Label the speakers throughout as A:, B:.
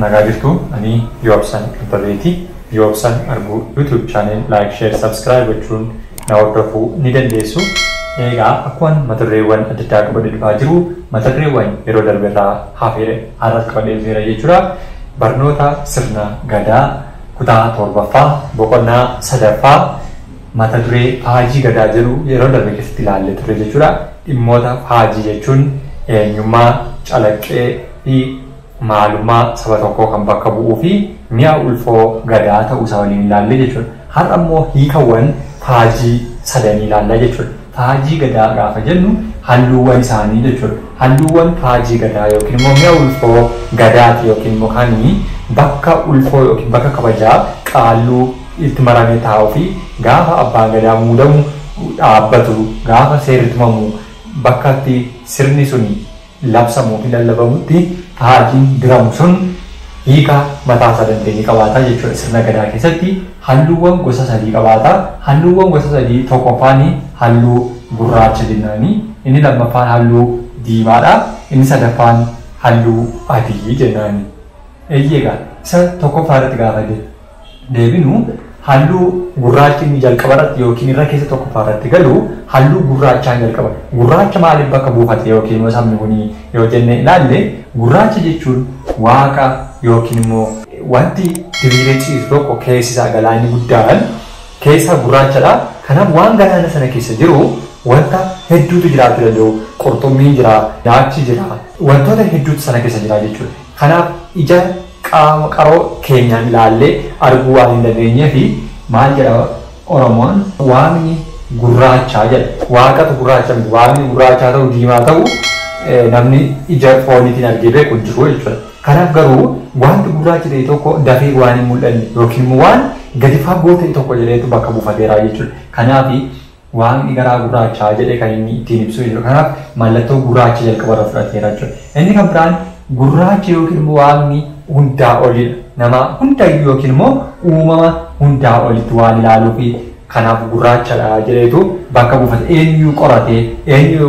A: Akkam nagaa jirtu? Ani Yoobsan Abbabeeti. Yoobsan Arguu YouTube channel like, share, subscribe gochuun na hordofuu ni dandeessu. Egaa akkuma mata dureewwan adda addaa qabadhee dhufaa jiru, mata dureewwan yeroo darbe irraa hafee har'as qabadhee dhufeera jechuudha. Barnoota sirna gadaa kutaa torbaffaa boqonnaa sadaffaa mata duree faajii gadaa jedhu yeroo darbe keessatti ilaallee turre jechuudha. Dhimmoota faajii jechuun eenyummaa, calaqqee fi maalummaa saba tokkoo kan bakka bu'uu fi mi'a ulfoo gadaa ta'uu isaa waliin ilaalle jechuudha. Har'a immoo hiikawwan faajii sadanii ilaalla jechuudha. Faajii gadaa gaafa jennu halluuwwan isaanii jechuudha. Halluuwwan faajii gadaa yookiin immoo mi'a ulfoo gadaati yookiin immoo kan bakka ulfoo yookiin bakka kabajaa qaalluu itti maramee taa'uu fi gaafa abbaan gadaa muudamu dhaabbatu, gaafa seerri tumamu bakka itti sirni sun labsamuu fi lallabamutti faajiin diramu sun hiika mataa isaa dandeenye qabaata jechuudha. Sirna gadaa keessatti halluuwwan gosa sadii qabaata. Halluuwwan gosa sadii tokkoffaan halluu gurraacha jennaani. Inni lammaffaan halluu diimaadha. Inni sadaffaan halluu adii jennaani. Egaa isa tokkoffaa irratti gaafa deebinu, halluu gurraachi inni jalqaba irratti yookiin irra keessa tokkoffaa irratti galu halluu gurraachaan jalqaba. Gurraacha maaliif bakka buufate yookiin immoo sabni kun yoo jenne ilaalle, gurraacha jechuun waaqa yookiin immoo wanti diriiree ciisu tokko keessi isaa galaanni guddaan keessa gurraachadha. Kanaaf waan galaana sana keessa jiru wanta hedduutu jiraachuu danda'u. Qurxummiin jira, naachi jira, wantoota hedduutu sana keessa jira jechuudha. Kanaaf ija qaama qaroo keenyaan ilaallee arguu waan hin dandeenyee fi maal jedha Oromoon? Waaqni gurraachaa jedha. Waaqatu gurraacha miti. Waaqni gurraachaa ta'u diimaa ta'u namni ija fooniitiin argee beeku hin jiru jechuudha. Kanaaf garuu wanti gurraacha ta'e tokko dafee waan hin mul'anne yookiin immoo waan gadi fagoo ta'e tokko jedheetu bakka buufateera jechuudha. Kanaaf waaqni garaa gurraachaa jedhee kan inni ittiin ibsu jechuudha. Kanaaf mallattoo gurraacha jalqaba irra fudhateera jechuudha. Inni kan biraan gurraacha yookiin immoo waaqni hundaa olidha. Nama hundayyuu yookiin immoo uumama hundaa olitti waan ilaaluu fi kanaaf gurraachadha jedheetu bakka buufate. Eenyuyyuu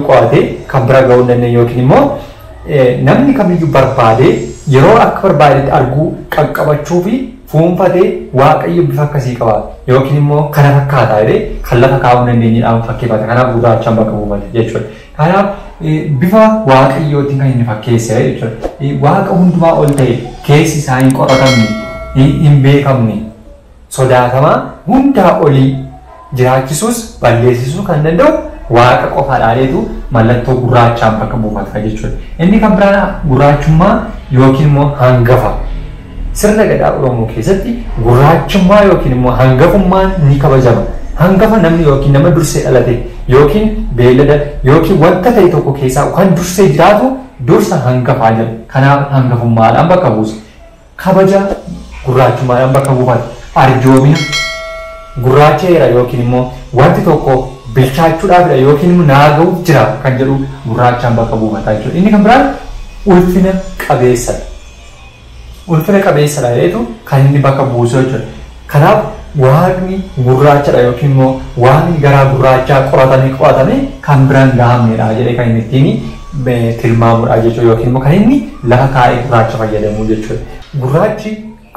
A: qoratee kan bira ga'uu hin dandeenye yookiin immoo namni kamiyyuu barbaade yeroo akka barbaadetti arguu qaqqabachuu fi fuunfatee Waaqayyo bifa akkasii qaba yookiin immoo kana fakkaata jedhee kan lafa kaa'uu hin dandeenyedhaan fakkeeffata. Kanaaf gurraachaan bakka buufate jechuudha. Kanaaf bifa Waaqayyootiin kan inni fakkeesse jechuudha. Waaqa hundumaa ol ta'e, keessi isaa hin qoratamne, hin beekamne, sodaatamaa hundaa olii, jiraachisuus balleessisuu kan danda'u waaqa qofaadhaaneetu mallattoo gurraachaan bakka buufata jechuudha. Inni kan biraan gurraachummaa yookiin immoo hangafa. Sirna gadaa Oromoo keessatti gurraachummaa yookiin immoo hangafummaan ni kabajama. Hangafa namni yookiin nama dursee dhalate yookiin beellada yookiin wanta ta'e tokko keessaa kan dursee jiraatu dursa hangafaa jedha. Kanaaf hangafummaadhaan bakka buusa. Kabaja gurraachummaadhaan bakka buufata. Arjoomina gurraacheera yookiin immoo wanti tokko bilchaachuudhaafidha yookiin immoo naa ga'uuf jira kan jedhu gurraachaan bakka buufata jechuudha. Inni kan biraan ulfina qabeessadha. Ulfina qabeessadha jedheetu kan inni bakka buusu jechuudha. Kanaaf waaqni gurraachadha yookiin immoo waaqni garaa gurraachaa qoratamee qoratamee kan biraan gahamnedha jedhee kan inni ittiin tilmaamudha jechuudha yookiin immoo kan inni lafa kaa'ee gurraacha fayyadamu jechuudha. Gurraachi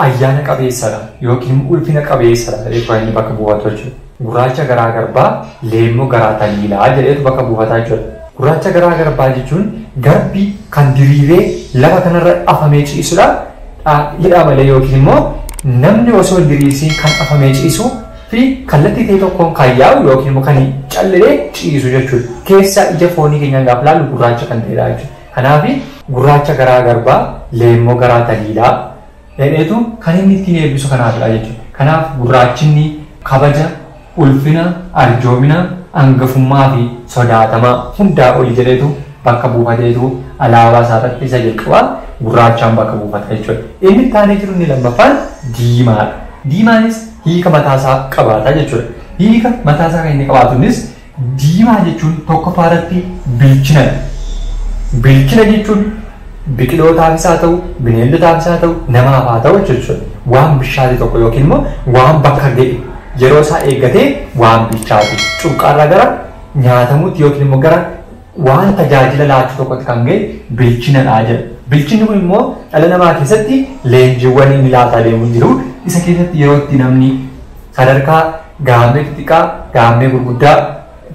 A: ayyaana qabeessadha yookiin ulfina qabeessadha jedhee kan inni bakka buufatu jechuudha. Gurraacha garaa garbaa, leemmoo garaa taliilaa jedheetu bakka buufataa jechuudha. Gurraacha garaa garbaa jechuun garbi kan diriiree lafa kanarra afamee ciisudha. Hidhaa malee yookiin immoo namni osoo hin diriirsiin kan afamee ciisuu fi kallattii ta'e tokkoon kan yaa'u yookiin immoo kan callee ciisu jechuudha. Keessa ija foonii keenyaan gaafa ilaallu gurraacha kan ta'edha jechuudha. Kanaaf gurraacha garaa garbaa, leemmoo garaa taliilaa jedheetu kan inni ittiin eebbisu kanaafidha jechuudha. Kanaaf gurraachinni kabaja, ulfina, arjoomina, hangafummaa fi sodaatamaa hundaa oli jedheetu bakka buufateetu alaabaa isaa irratti isa jalqabaa gurraachaan bakka buufata jechuudha. Inni itti aanee jiru inni lammaffaan diimaadha. Diimaanis hiika mataasaa qabaata jechuudha. Hiika mataasaa kan inni qabaatunis diimaa jechuun tokkoffaa irratti bilchinadha. Bilchina jechuun biqilootaafis haa ta'u, bineeldotaafis haa ta'u, namaaf haa ta'u jechuudha. Waan bishaate tokko yookiin immoo waan bakka ga'e yeroo isaa eeggatee waan bilchaate cuqqaarraa gara nyaatamuutti yookiin immoo gara waan tajaajila laachuu tokkotti kan ga'e bilchinadha jedha. Bilchinni kun immoo dhala namaa keessatti leenjiiwwan inni laataa deemu jiru. Isa keessatti yeroo itti namni sadarkaa gaammee xixiqqaa, gaammee gurguddaa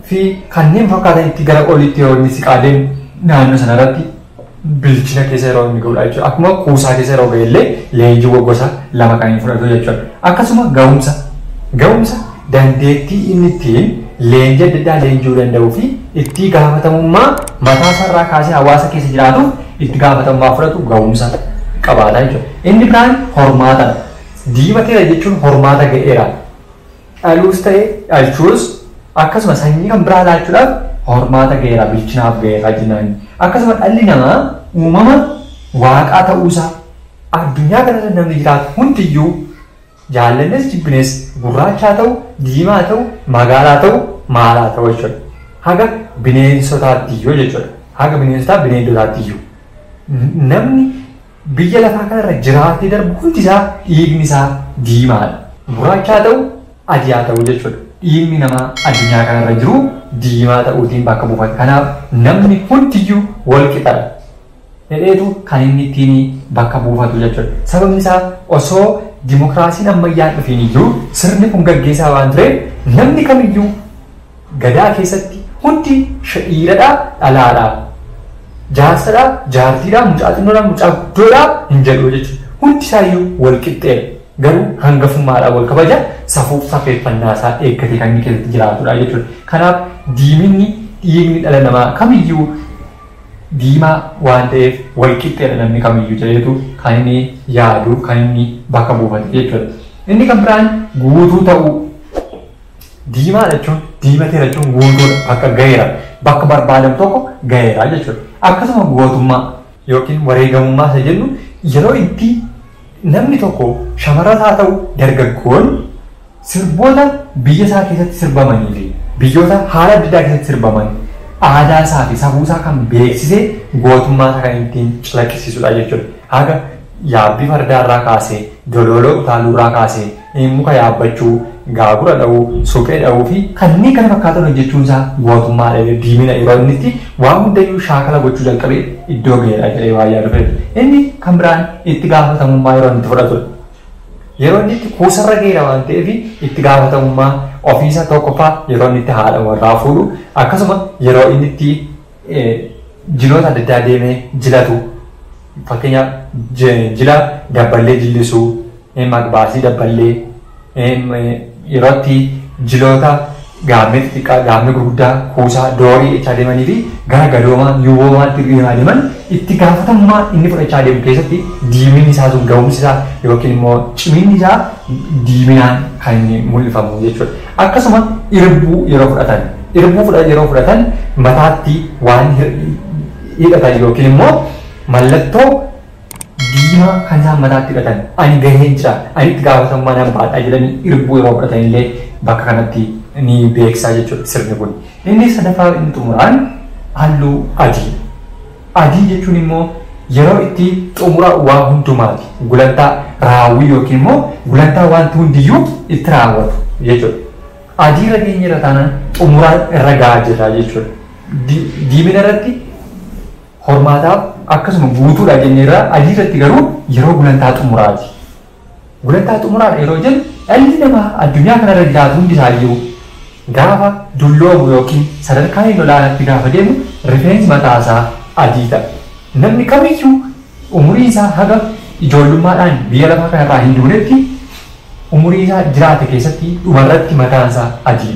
A: fi kanneen fakkaatan itti gara olitti yeroo inni siqaa deemu naannoo sanarratti bilchina keessa yeroo inni ga'udha jechuudha. Akkuma kuusaa keessa yeroo ga'e illee leenjiiwwan gosa lama kan inni fudhatu jechuudha. Akkasuma ga'umsa dandeettii inni ittiin leenjii adda addaa leenji'uu danda'uu fi itti gaafatamummaa mataa isaarraa kaasee hawaasa keessa jiraatuuf itti gaafatamummaa fudhatu ga'umsa qabaata jechuudha. Inni biraan hormaatadha. Diimateera jechuun hormaata ga'eera. Dhaluus ta'e dhalchuus akkasuma sanyii kan biraa laachuudhaaf hormaata ga'eera, bilchinaaf ga'eera jennaan. Akkasuma dhalli namaa uumama waaqaa ta'uusaa addunyaa kanarra namni jiraatu hundiyyuu jaallannes jibbines gurraachaa ta'u, diimaa ta'u, magaalaa ta'u, maalaa ta'u jechuudha. Haga bineensotaattiyyuu jechuudha. Haga bineensotaa bineeldotaattiyyuu. Namni biyya lafaa kanarra jiraatee darbu hundi isaa dhiigni isaa diimaadha. Gurraachaa ta'u, adii haa ta'u jechuudha. Dhiigni namaa addunyaa kanarra jiru diimaa ta'uutiin bakka buufata. Kanaaf namni hundiyyuu wal qixadha. Jedheetu kan inni ittiin bakka buufatu jechuudha. Sababni isaa osoo dimokiraasiin ammayyaan dhufiin iyyuu sirni kun gaggeessaa waan tureef namni kamiyyuu gadaa keessatti hundi dhiiradhaa dhalaadhaa, jaarsadhaa jaartiidhaa, mucaa xinnoodhaa mucaa guddoodhaa hin jedhu jechuudha. Hundi isaayyuu wal qixxeedha. Garuu hangafummaadhaan wal kabaja, safuuf safeeffannaa isaa eeggatee kan inni keessatti jiraatudha jechuudha. Kanaaf diiminni dhiigni dhala namaa kamiyyuu diimaa waan ta'eef wal qixxeedha namni kamiyyuu jedheetu kan inni yaadu, kan inni bakka buufate jechuudha. Inni kan biraan guutuu ta'uu. Diimaa jechuun diimateera jechuun guutuudha, bakka ga'eera, bakka barbaadamu tokko ga'eera jechuudha. Akkasuma gootummaa yookiin wareegamummaa isa jennu yeroo itti namni tokko shamarras haa ta'u dargaggoon sirboota biyya isaa keessatti sirbamanii fi biyyoota haala adda addaa keessatti sirbaman aadaa isaa fi safuu isaa kan beeksisee gootummaa isaa kan ittiin calaqqisiisudha jechuudha. Haga yaabbii fardaa irraa kaasee, dolooloo utaaluu irraa kaasee, muka yaabbachuu, gaagura dha'uu, suphee dha'uu fi kanneen kana fakkaatan hojjechuun isaa gootummaadha. Diimina yeroo inni itti waan hundayyuu shaakala gochuu jalqabee iddoo ga'eedha jedhee waan yaadu fedha. Inni kan biraan itti gaafatamummaa yeroo inni itti fudhatudha. Yeroo inni itti kuusarra ga'eera waan ta'eef itti gaafatamummaa ofiisa tokkoffaa yeroo inni itti haadha warraa fuudhu, akkasuma yeroo inni itti jiloota adda addaa deemee jilatu, fakkeenyaaf jila dabballee jillisuu, maqbaasii dabballee, yeroo itti jiloota gaammee xixiqqaa, gaammee gurguddaa, kuusaa, doorii jechaa deemanii fi gara gadoomaa, yuuboomaatti deemaa deeman itti gaafatamummaa inni fudhachaa deemu keessatti diiminni isaa sun ga'umsi isaa yookiin immoo ciminni isaa diiminaan kan inni mul'ifamu jechuudha. Akkasuma irbuu yeroo fudhatan, irbuu yeroo fudhatan mataatti waan hidhatan yookiin immoo mallattoo diimaa kan isaan mataatti hidhatan, ani gaheen jira, ani itti gaafatamummaa nan baadhaa jedhanii irbuu yeroo fudhatan illee bakka kanatti ni beeksisaa jechuudha sirni kun. Inni sadaffaa inni xumuraan halluu adii. Adii jechuun immoo yeroo itti xumura waa hundumaati. Gulantaa raawwii yookiin immoo gulantaa wanti hundiyyuu itti raawwatu jechuudha. Adii irra geenye irra taanaan xumura irra gahaa jirra jechuudha. Diimina irratti hormaataaf akkasuma guutuudha jennee irraa, adii irratti garuu yeroo gulantaa xumuraati. Gulantaa xumuraadha yeroo jennu dhalli namaa addunyaa kanarra jiraatu hundi isaayyuu gaafa dulloomu yookiin sadarkaa inni olaanaatti gaafa deemu rifeensi mataa isaa adii ta'a. Namni kamiyyuu umurii isaa haga ijoollummaadhaan biyya lafaa kanarraa hin duunetti umurii isaa jiraate keessatti dhumarratti mataan isaa adii.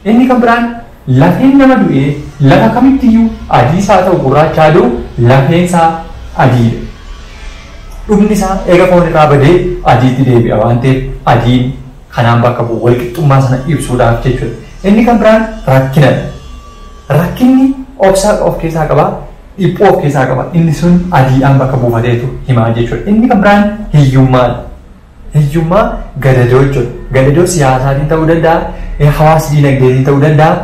A: Inni kan biraan lafeen nama du'ee lafa kamittiyyuu adii isaa ta'u gurraacha haa ta'u lafeen isaa adiidha. Dhumni isaa eega foon irraa badee adiitti deebi'a waan ta'eef adiin kanaan bakka bu'u walqixxummaa sana ibsuudhaaf jechuudha. Inni kan biraan rakkinadha. Rakkinni obsaa of keessaa qaba, dhiphuu of keessaa qaba. Inni sun adiidhaan bakka buufateetu himaa jechuudha. Inni kan biraan hiyyummaadha. Hiyyummaa gadadoo jechuudha. Gadadoo siyaasaatiin ta'uu danda'a, hawaasa diinagdeetiin ta'uu danda'a,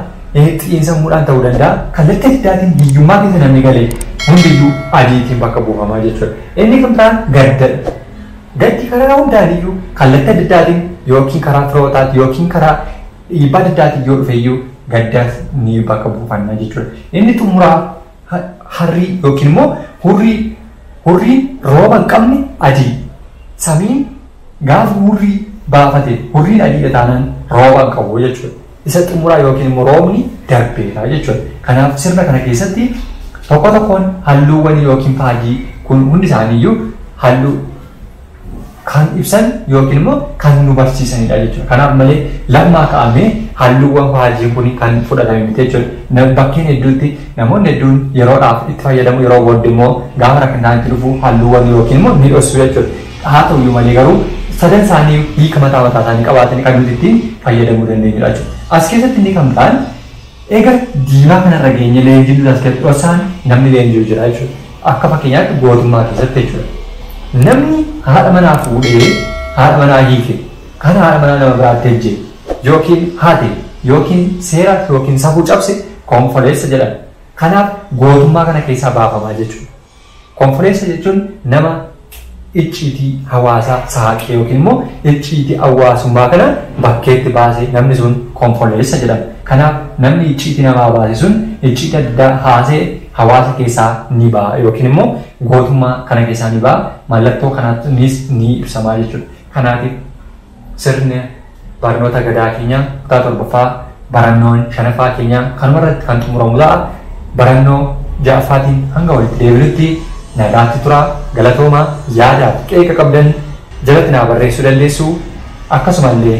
A: xiinsammuudhaan ta'uu danda'a. Kallattii adda addaatiin hiyyummaa keessa namni galee hundiyyuu adiitiin bakka buufamaa jechuudha. Inni kan biraan gaddadha. Gaddi karaa hundaaniyyuu kallattii adda addaatiin yookiin karaa firootaatiin yookiin karaa dhiibbaa adda addaatiin yoo dhufeyyuu gaddaas ni bakka buufanna jechuudha. Inni xumuraa harrii yookiin immoo hurrii Hurriin rooba hin qabne adii. Samiin gaafa hurrii baafate hurriin adiidha taanaan rooba hin qabu jechuudha. Isa xumuraa yookiin immoo roobni darbeera jechuudha. Kanaaf sirna kana keessatti tokko tokkoon halluuwwan yookiin faajii kun hundi isaaniiyyuu halluu kan ibsan yookiin immoo kan nu barsiisanidha jechuudha. Kanaaf malee lammaa ka'amee halluuwwan faajii kun kan fudhatame miti jechuudha. Bakkeen hedduutti namoonni hedduun yeroodhaaf itti fayyadamu, yeroo booddee immoo gaafa rakkinaan itti dhufu halluuwwan yookiin immoo ni dhossu jechuudha. Haa ta'uyyuu malee garuu sadan isaanii hiika mataa mataa isaanii qabaatanii kan nuti ittiin fayyadamuu dandeenyudha jechuudha. As keessatti inni kan ta'an egaa diimaa kanarra geenye leenjiin nuti as keessatti dhoksaan namni leenji'u jira jechuudha. Akka fakkeenyaatti gootummaa keessatti jechuudha. Namni haadha manaa fuudhee haadha manaa hiike kan haadha manaa nama biraatti ejje yookiin haate yookiin seera yookiin safuu cabse konfoleessa jedhama. Kanaaf gootummaa kana keessaa baafamaa jechuudha. Konfoleessa jechuun nama icciitii hawaasaa saaqee yookiin immoo icciitii hawaasummaa kana bakkeetti baasee namni sun konfoleessa jedhama. Kanaaf namni icciitii namaa baase sun icciitii adda addaa haasee hawaasa keessaa ni ba'a yookiin immoo gootummaa kana keessaa ni ba'a. Mallattoo kanaatiinis ni ibsamaa jechuudha. Kanaatiif sirni barnoota gadaa keenya kutaa torbaffaa barannoon shanaffaa keenya kanuma irratti kan xumuramu ta'a. Barannoo ja'affaatiin hanga walitti deebinutti nagaatti tura. Galatooma. Yaadaaf qeeqa qabdan jalatti naa barreessuu dandeessu. Akkasumallee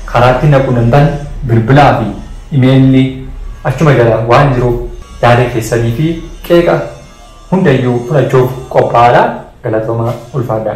A: karaa ittiin na quunnamtan bilbilaa fi imeelli achuma jala waan jiruuf yaada keessanii fi qeeqa hundayyuu fudhachuuf qophaa'aadha. Galatooma, ulfaadhaa.